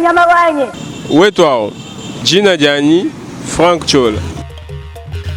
Nyama wanyi. Wetu jina dianyi Frank Chola.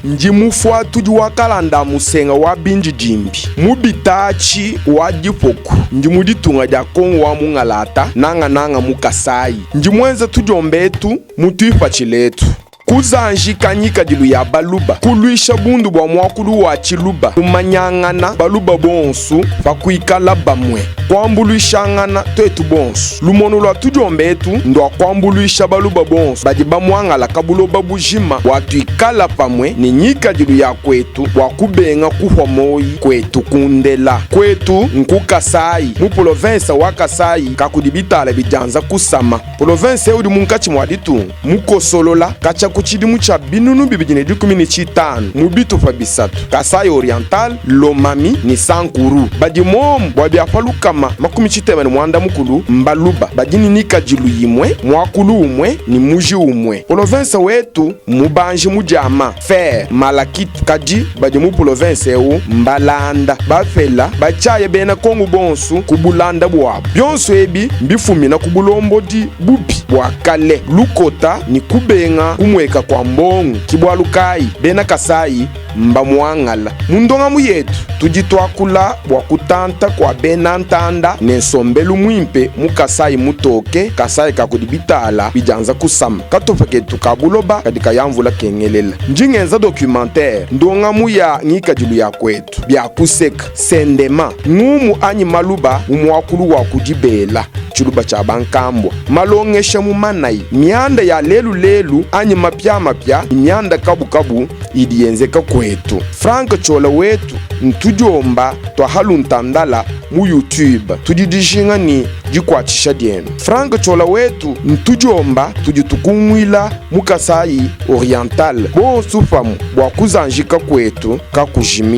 Ndi mufuatudi wa kalanda musenga wa bindidimbi mu bitachi wa dipoku ndi mu ditunga dia Kongo wa mungalata nangananga mu Kasai ndi muenza tudiomba etu mu tuipatshila etu kuzanjika nyikadilu ya baluba kulwisha bundu bua muakulu wa tshiluba kumanyangana baluba bonsu pa kuikala bamue kuambuluishangana tuetu bonsu lumono lua tudiomba etu ndua kuambuluisha baluba bonsu badi bamuangalaka buloba bujima bua tuikala pamue ne nyikadilu ya kwetu bua kubenga kuhwa moyi kwetu kundela kwetu nku Kasai mu province wa Kasai kakudi bitala bidianza kusama province udi munkatshi mua ditunga mukosolola katshia ku tshidimu tshia 2015 mu bitupa bisatu Kasai Oriental, Lomami ne Sankuru badi momu bua biapa 360 mbaluba badi ne nikadilu yimue muakulu umue ne muji umue province wetu mubanji mu diamant fer malachite kadi badi mu province eu mbalanda bafela batshiaya bena Kongo bonsu ku bulanda buabu bionso ebi mbifumina ku bulombodi bubi bua kale lukota ni kubenga kumweka kwa mbongo kibwalu kayi bena Kasai mbamuangala mu ndongamu yetu tudi tuakula bua kutanta kua bena ntanda ne nsombelu muimpe mu Kasai mutoke Kasai kakudi bitala bidianza kusama katupa ketu ka buloba kadi kayamvula kengelela ndi ngenza documentaire ndongamu ya ngikadilu ya kwetu bia kuseka sendema ngumu anyi maluba mu muakulu wa kudibela tshiluba tshia bankambua malongesha mu manayi mianda ya lelu-lelu anyi mapiamapia mianda kabukabu idi yenzeka kwetu Frank Chola wetu ntudiomba twahaluntandala mu YouTube tudi dijinga ni dikuatshisha dienu Frank Chola wetu ntudiomba tudi tukunguila mu Kasai Oriental bonso pamue bua kuzanjika kwetu kakujimina.